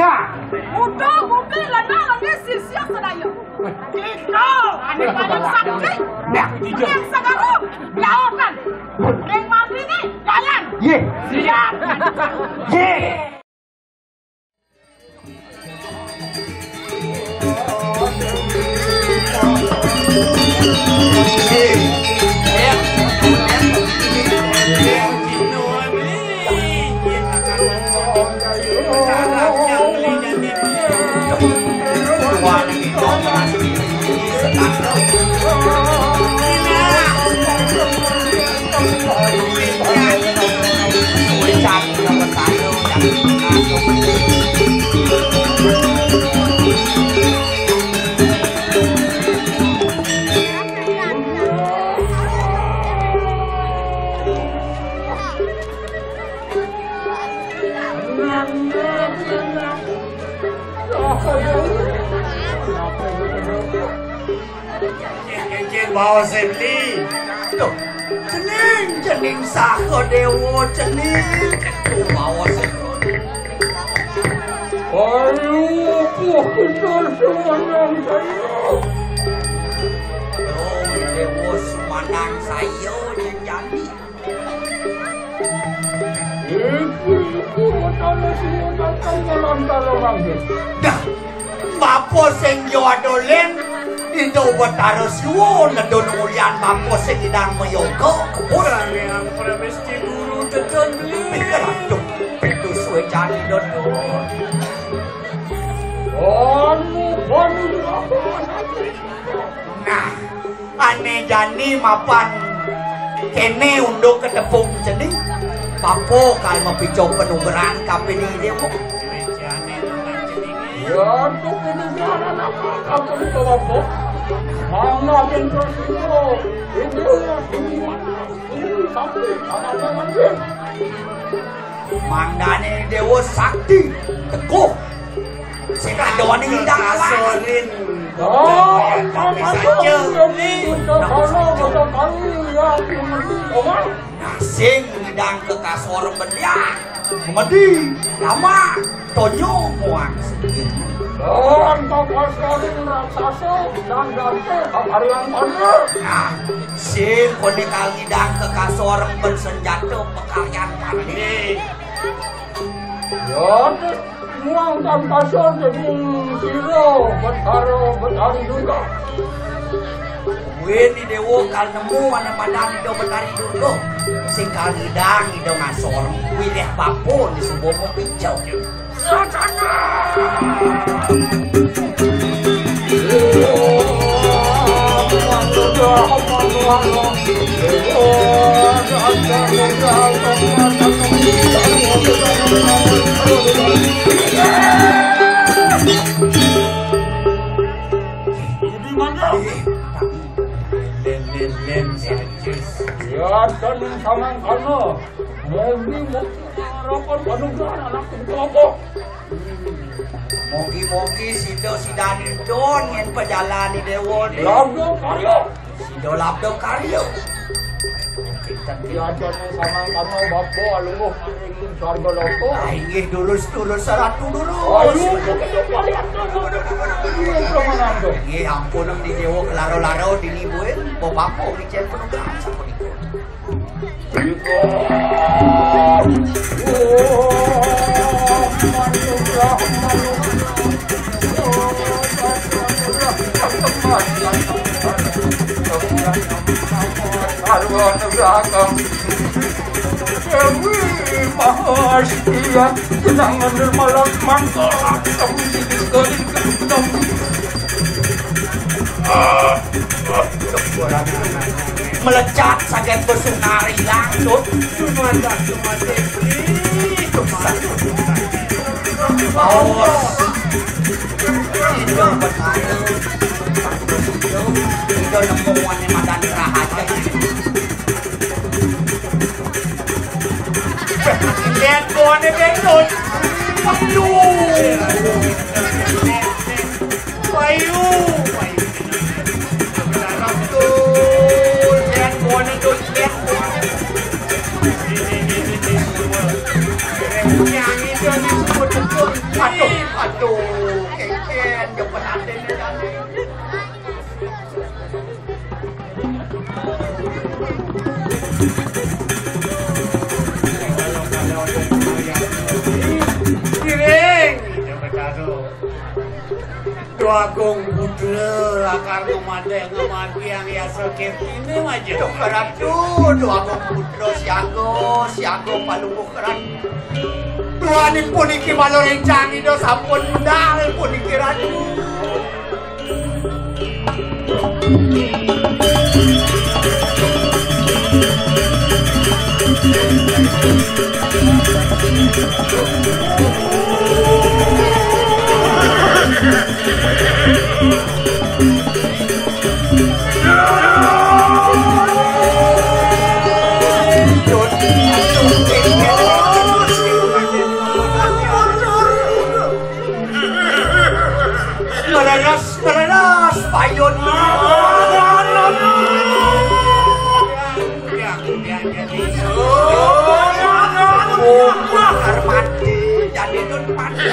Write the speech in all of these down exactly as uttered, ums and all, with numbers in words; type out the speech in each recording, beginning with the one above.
Nah, udah bukti lana lagi sisiak sedaya. Itu, ada banyak sakti. Nah, yang sekarang, lawakan. Yang mati nih, jalan. Ye. Siap. Ye. Encén bawa Sedli. Loh, cening, cening saha dewa cening? Bawa Sedli. Ayo, puh, kita semanang saya. Loh, dewa semanang saya, jadi. Iku-iku Betara Siwa dateng ngelantara manggih. Dah, bapa sing yo adolen, Ida Betara Siwa nedun ulian bapa sing idang mayoga kubur. Yang permisi guru teton beli. Pikir aduh, itu suwe jani dodon. Anu, anu, aku. Nah, ane jani mapan kene unduk ke tepung cening. Papo kal mapico penugeran kapini dewa. Ya, tu penugeran apa? Apa itu apa? Mangga pintu siwo. Itu, ini, ini, tapi, apa, apa, apa? Mangdane dewa sakti, teguh. Sing ada wani ngidang kasorin. Oh, saja. Nah, sing ngidang ke kasor bendiak. Medi, lama, tonyo, muang. Oh, anto kasorin raksasa, dan dante, kakarian pandir. Nah, sing kone kal ngidang ke kasor ben senjata pekarian pandir. Ya, muang tan pasal jadi sira Betara Betari Durga. Kuwi ni dewa kal nemu ana madan Ida Betari Durga. Sing kal ngidang Ida ngasor. Kuwi leh bapa ni suba mau pincau. Ya, dan samang kono. Mogi-mogi harapan panugrahan anak kelompok. Mogi-mogi sida sidaning don ngen pajalani dewa ni. Labda karya. Sida labda karya. Diajarne sama kamu bapa alungguh maring swarga loka. Ah, inggih dulus, dulus, ratu dulus. Ayo, begitu kalian. Iya, Pramananda. Inggih ampun di dewa kelara-lara dini buin, bapa ngicen panugrahan sapunika. Mahastia, jangan malam mangkok. Melecat saget besunari langsung. Cuma satu mati. Bos. Itu benar. Itu nemu wani madan rahaja. Lihat kawannya, Bentut. Aduh. Payu. Payu. Lihat kawannya, Tut. Lihat kawannya. Yang itu, yang itu, betul. Aduh, aduh. Kengken, kepenaten ini. Kiring. Dua Agung Putra, akar ngemandai ngemandi yang yasa kep ini aja. Duh, keratu, Dua Agung Putra, siaga, siaga, palungguh keratu. Tuhan puniki malu rencang ida sampun budal puniki, Ratu. Leres, leres, payun. Oh, mati, jadi nun mati.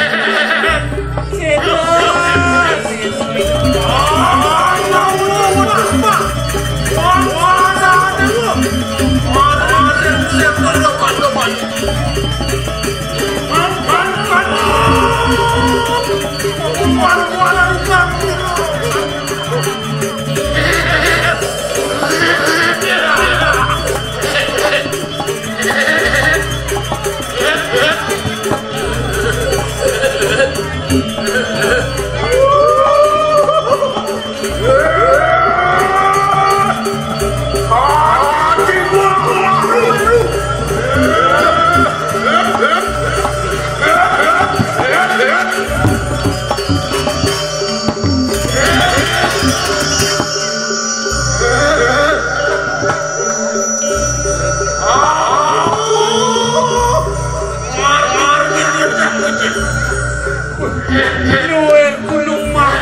Nuwun kulung mah.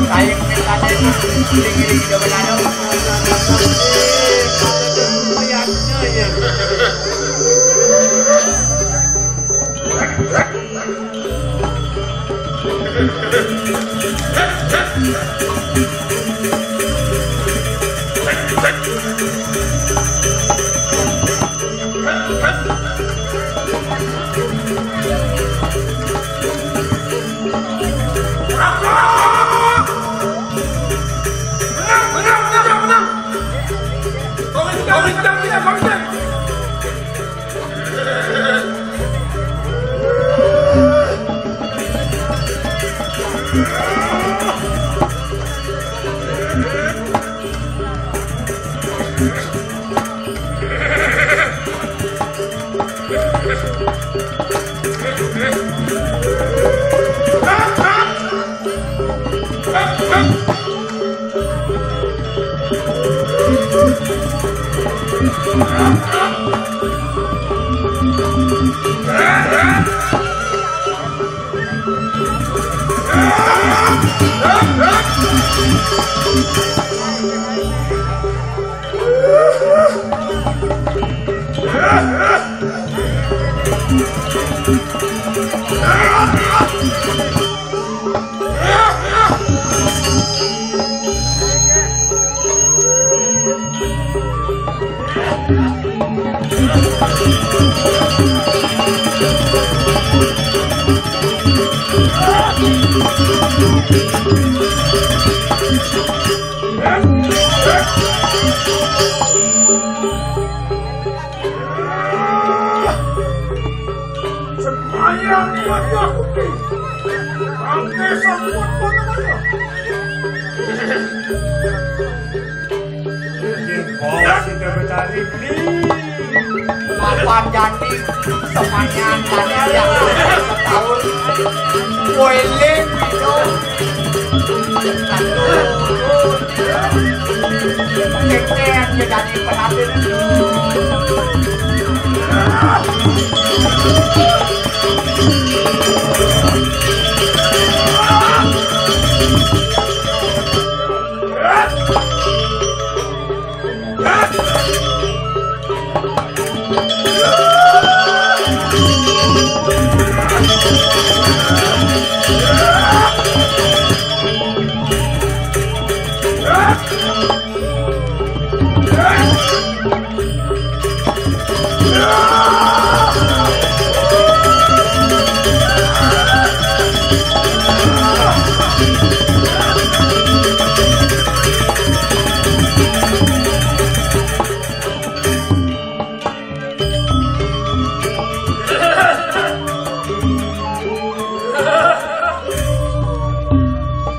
Kaing mintane iring-iring ida menado. Sembahyang ibadah kupi. Sampai sambut pun namanya. Bos sudah bertarik ni. Papan jati sepanjang tadi yang setahun. Boiling itu. Satu. Cecer dia jadi pengantin.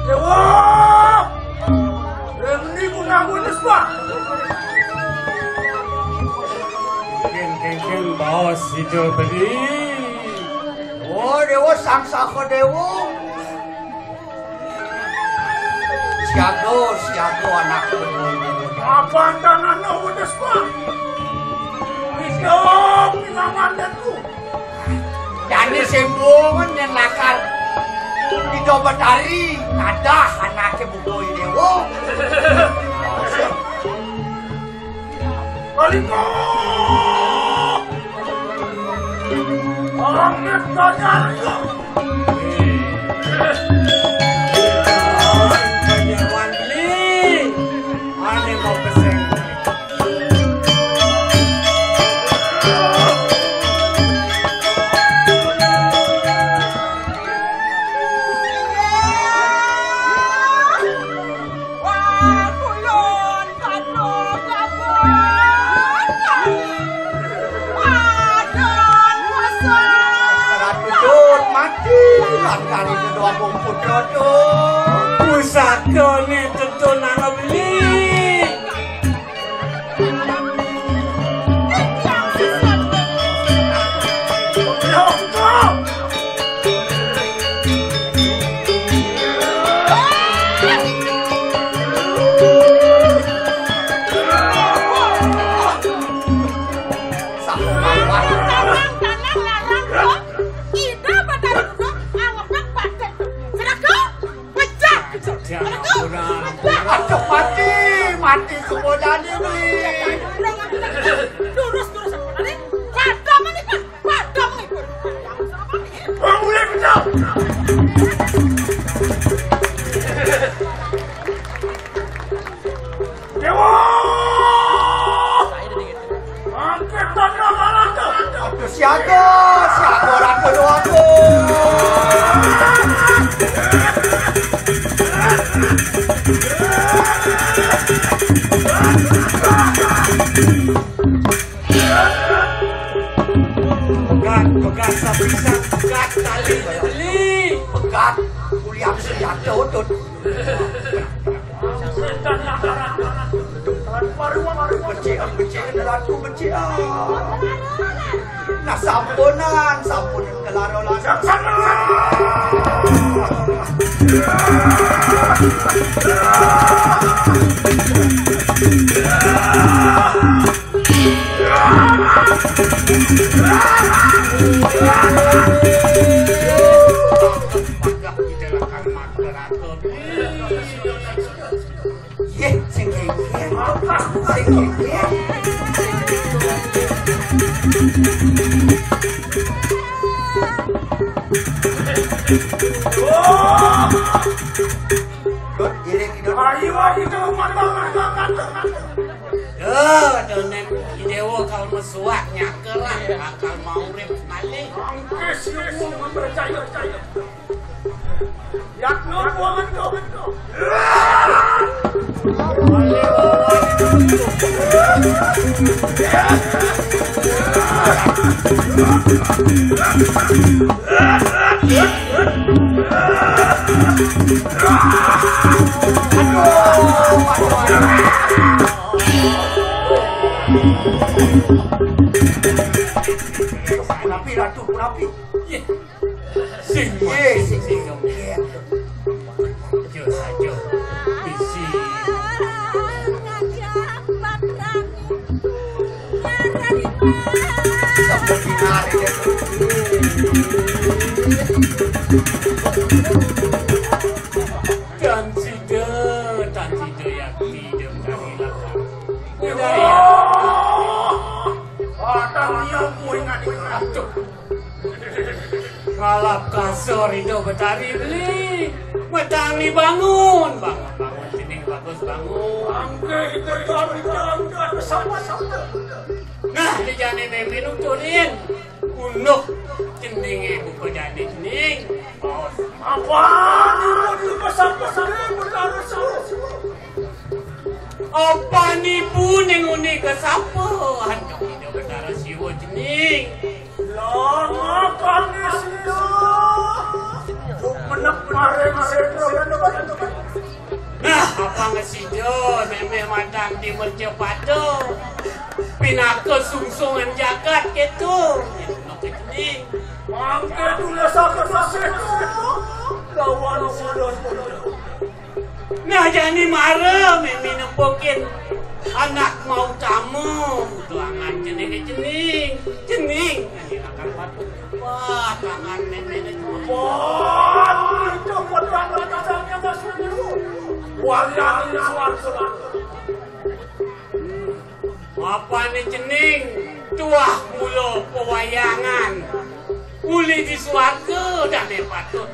Dewa! Remni guna bonus, Pak. Ken, ken, ken, bos, itu beli. Oh, Dewa, sang saka Dewa. Siaga, siaga anakku. Apa tanah no bonus, Pak? Hidup di lamanku. Jani sing buwung yen lakar Ida Betari kadah anake buka Dewa. Kalika! Amit kanyar! Kanyar wani. Ane mau peseng. Ratu Dut mati, lan kari doa bungkut rada. Pusakane tentu nang beli. Pecah, pecah. Aduh, mati, mati semua jadi beli. Lurus, lurus, apa tadi? Pada menipu, pada menipu. Bangun, pecah. Dewa! Angkat tangan, Ratu! Ratu siaga, siaga Ratu doaku. Pegat, pegat sapisan, pegat tali tali. Pegat kuliah senjata utut. Becik, becik, Ratu, becik. Nah, sampunan, sampunan kelarolan. Yeh, sing geger. Sing geger. Dut, iring, Dut. Ayo, ayo, mantap, mantap, mantap. Duh, duh, nek Dewa kal mesuak nyaker lah, bakal mau urip malih. Angkis, ilmu mempercayai. Ya, Rapi, Ratu, rapi. Sing, sing, sing, sing. Ajo, ajo. Bisi. Dan sida, dan sida yakti, dan kari lakar. Udah ya. Batang dia kuwi ngadeg. Aduh. Ngalap kasur itu Betari beli. Betari bangun, bangun, bangun, sini bagus bangun. Angke itu dari dalam, dalam, dalam, sama, sama. Nah, di jane meme nuturin. Unduk ceninge buka jane cening. Apa? Di pesan-pesan Betara Siwa. Apa nipu ning ngune ke sapa? Aduh, Ida Betara Siwa cening. Lama kami sida. Menep mare-mare. Nah, apa ngesida meme madang di mercapada? Pinaka sungsungan jagat keto. Mangke tulis aku sesek. Lawan udah. Nah, jani mara meme nepukin anak mau tamu. Tuangan cening, cening, cening. Wah, tangan meme. Wah, itu pedang pedangnya masuk dulu. Walian suara. Apane cening tuah mula pewayangan. Uli di swarga dane patut.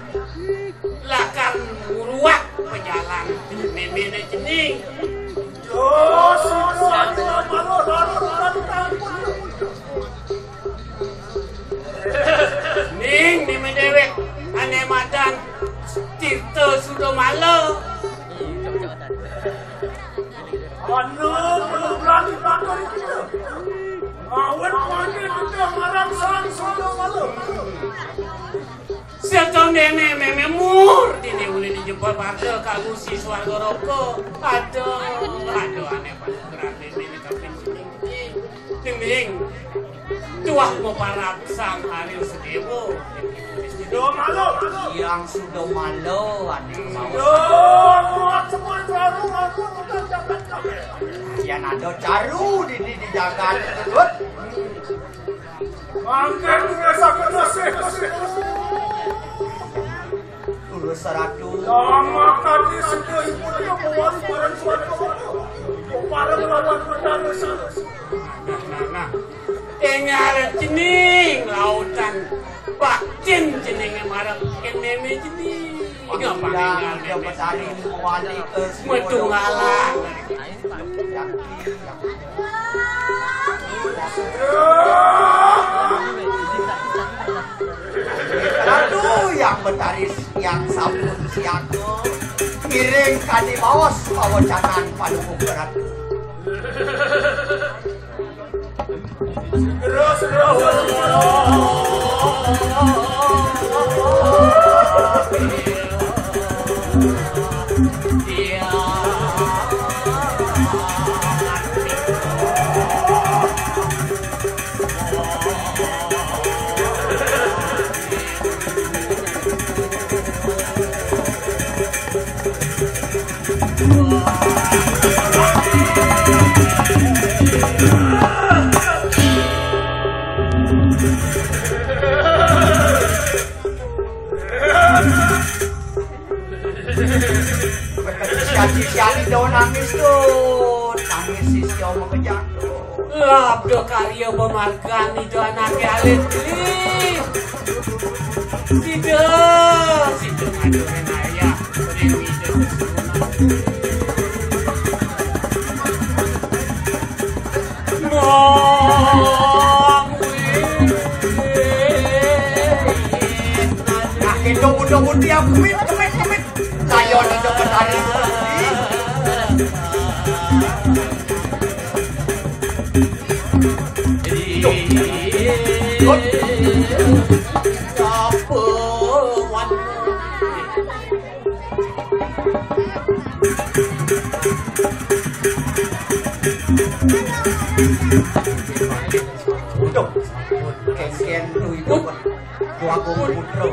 Lakar nguruak pejalan memene cening. Jos, swarga malah larut. Ning meme dewek ane madan Tirta Sudamala. Ana perlu berani bakal kita. Awet mangke kita ngarang sang solo malu. Seto nene meme mur dini uli dijebak pada kagu si swarga roko. Aduh, aduh aneh banget berarti ini kapin sini. Ning tuah mau parab sang Aril Sedewo. Sudah malu. Yang sudah malu aneh mau. Sudah muat semua baru aku udah dapat. Yang ada caru di di di jagat. Mangke biasa kena sih. Tulus saratu. Lama kali sudah ibu dia bawa barang suatu. Barang lawan petani. Nah, nah, nah. Tinggal cening lautan. Batin cening marang keneme cening. Ngapa tinggal dia petani mewali ke semua. Metu ngalang. Ratu yang betaris yang sampun siaga, ngiring kadi baos pawacanan paduka ratu. Segera, segera. Siali-siali do nangis tuh. Nangis si Sio makejang tuh. Labda karya pamargan ida anake alit beli. Sida, sida ngaduhin ayah. Ring ida kesuruhan. Mong, wih. Nah, kendo muda-mudi aku, wih, kemit, kemit. Putra.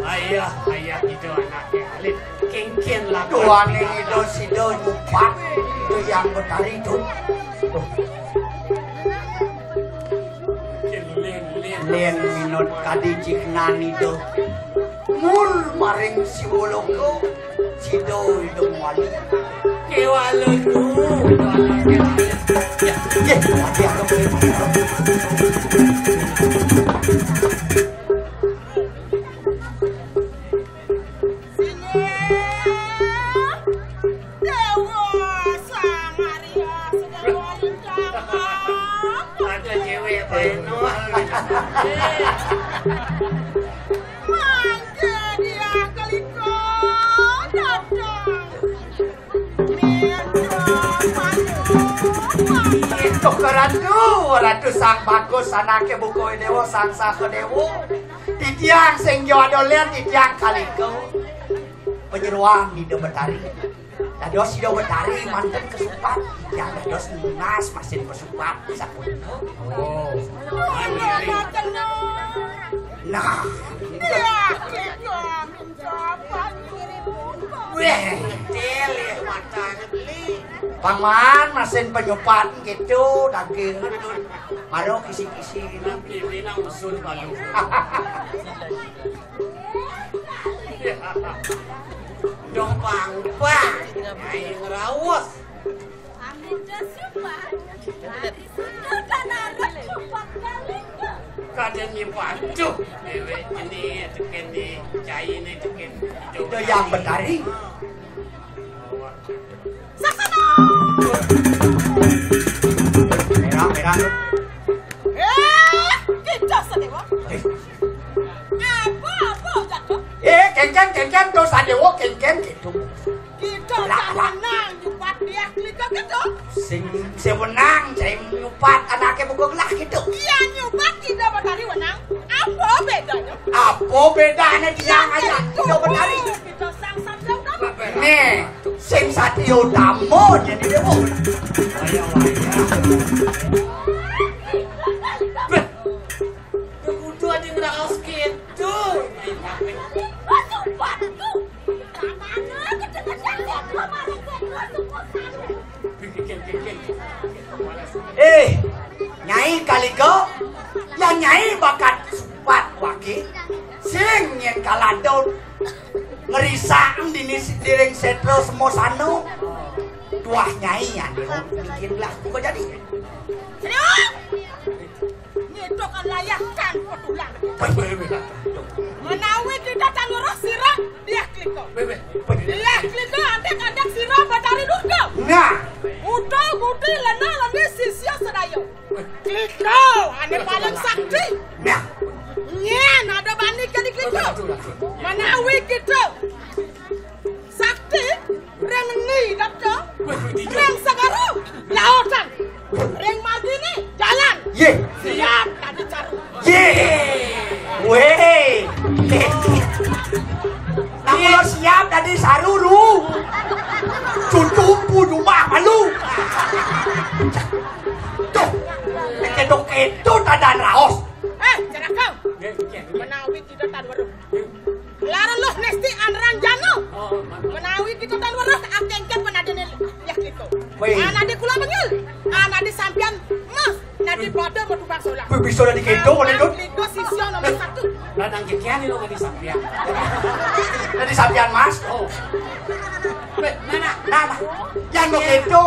Ayah, ayah, itu anaké alit. Kénkén lah. Duaning ida sida nyupat Hyang Betari to. Tuh. Lén, lén. Lén minut kadi cihnan ida. Mul maring Siwa Loka, sida ida mawali. Kéwala tu. Yé, yé, yé. Singgih Déwa Sang Arya Sedawa Lintang. Ada cewek apa itu? Mangké dia kelika datang. Itu ke ratu, ratu Sang Bagus, anaké buka Déwa, Sang Saka Déwa. Titiang sing jo ada lén, titiang kalika. Panyeroan Ida Betari. Dados Ida Betari manten kasupat. Titiang dados nunas masin kasupat sapunika. Oh. Nah. Wéh, detail ya, matanya beli. Paman, masin panyupat gitu, daging. Maro kisi-kisi. Nanti Wina usul baru. Dong pangpang. Ayo ngerawas. Amin dah sumpah. Hari sudah kan ada sumpah kali. Kadén nyipat. Duh, déwék ini tekén di cai ini tekén. Ida Hyang Betari. Saksana. Merah, merah. Eh, kita Sadéwa. Eh. Apa, apa jatuh? Eh, kénkén, kénkén, to Sadéwa, kénkén, gitu. Kita lah, tak lah. Menang nyupat dia kelika gitu. Sing, sing menang, sing nyupat, anaké buka gelah gitu. Iya, nyupat Ida Betari menang. Apa bedanya? Apa bedanya dia ngajak Ida Betari? Kita sang satu. Nih, sing satria utama jadi dia, Bu. Wayah, wayah. Beh, kudu ada ngeraos gitu. Eh, Nyai Kaliga, ya Nyai bakat supat waki. Sing yén kaladon ngerisak dini sidiring sétra semosana. Tuah Nyai ane bikin lah buka jadi. Serius? Ngitung layakkan petulang. Menawi kita tan weruh sira dia klika. Dia klika antek-antek sira Betari Durga. Nah. Utul budi lena leni sisia sedaya. Klika ane paling sakti. Nah. Nyén ada bani kene klika. Menawi kita sakti ring ngi dapta. Ring segara lautan. Ring margine jalan. Yé. Siap tadi caru. Yé. Wéh. Nak kula siap tadi saruru. Cucumpu jumah malu. Tuh. Kedo-kedo tadan raos. Eh, celaka. Menawi kita tan weruh. Lara luh nesti anranjana. Menawi kita tan weruh akengken penadene ya kita. Wéh. Anadi kula bengil. Anadi sampean mas. Nadi pada metu bangsola. Wéh, bisa dadi kedo, mana, Dut? Kita sisya nomor satu. Lah nang jekean lo nadi sampean. Nadi sampean, Mas. Oh. Wéh, mana? Nah, nah. Yang mau kedo.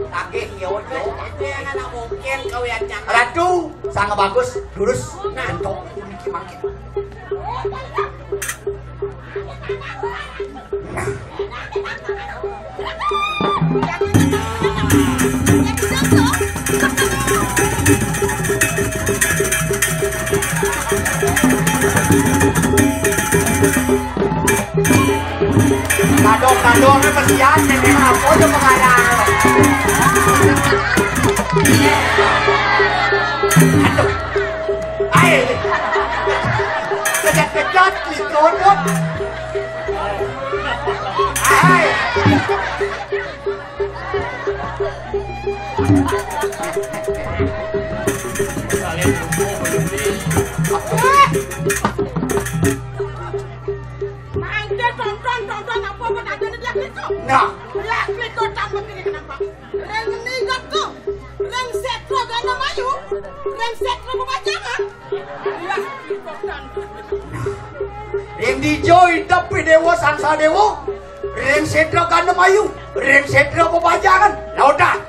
Tagih yo, yo. Itu yang anak mungkin kau yang jangan. Ratu, sangat bagus, lurus. Nah. Entok, mungkin makin. Kadang-kadang ni kesian ni, memang apa je pengarang. Aduh. Ai. Kejat-kejat, dikodok. Kalian semua boleh beli. Nah, ya, klikotan begini kenapa? Ring nigat tuh. Ring setra gana mayu. Ring setra bebajangan. Ya, klikotan. Ring dijo idep dewa sangsa dewa. Ring setra gana mayu. Ring setra bebajangan. Lautan.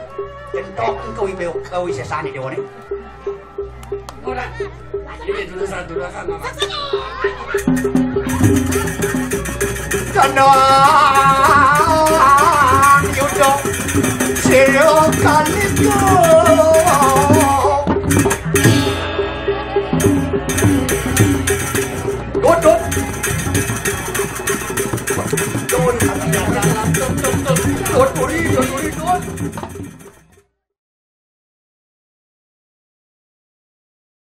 Entok engkau ibe kau ise sani dewa nih. Ora. Ini dulu satu dulu kan, Mama. Kandang Yuda, sira kalito. Dot, dot. Dot, dot, dot, dot, dot, dot, dot, dot.